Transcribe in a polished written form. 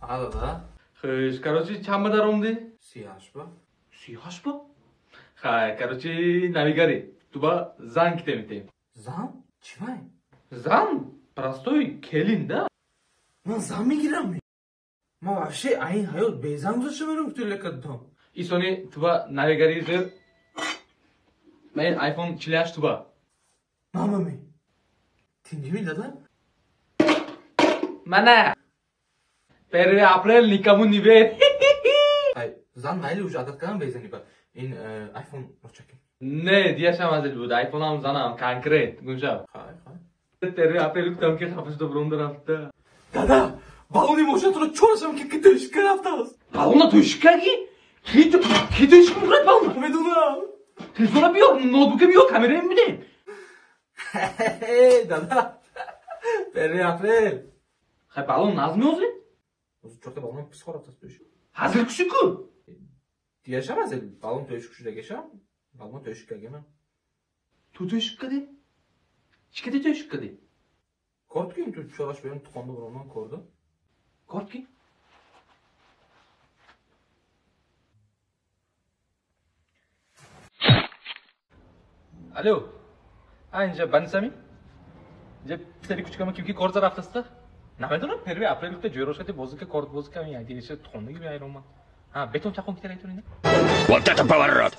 Ҳа, дада. Хуш, короче, чанд ба даромадӣ? 38 ба. 38 ба? Хай, короче, навигари. Ту ба зан ките метем. Зан? Чӣ вай? Зан? Простой келин, да? Ман зан мегирам? Ман вообще айн ҳаёт безан гузашта мерам, кутелакаддам. Исони ту ба навигари зир. Ман iPhone 48 ту ба. Мамами. Тинҷими, дада? Мана. 1 апрел, никому не верь. Ай, зан майли, уже одат кардам безани ба. Ин iPhone рочаки. Не, дияшам азил буд. iPhone-ам занам конкрет. Гуншав. Хай, хай. 1 апрел гуфтам, ки хафа шуда биром рафта. Дада, балони мошинатонро чорашам, ки тӯшикка рафтааст. Балона тӯшиккаги? Ки тӯшик мекунад балона? Медонам. Телефона биёр, ноутбука биёр, камераи мебинем. Дада, 1 апрел. Хай, балон наз меозӣ? Чорта балон писхо рафтааст тӯшик. Ҳазил куши-ку? Дияшам азил, балон тӯшик шудагешам. Балон тӯшиккагемам. Ту тӯшик кадӣ? Чӣ кади тӯшик кадӣ? Корд ки, ту чораш берам тухонда бироман корда. Корд ки? Алло. А, инҷа банисами? Инҷа писари кучикама ким ки корд рафтаста? Намедонам, 1 апрел гуфта ҷойрошкати бозика корд бозика, як дигаша тухондаги биайроман. Ҳа, бетон чақон китар айтонина? Вот это поворот!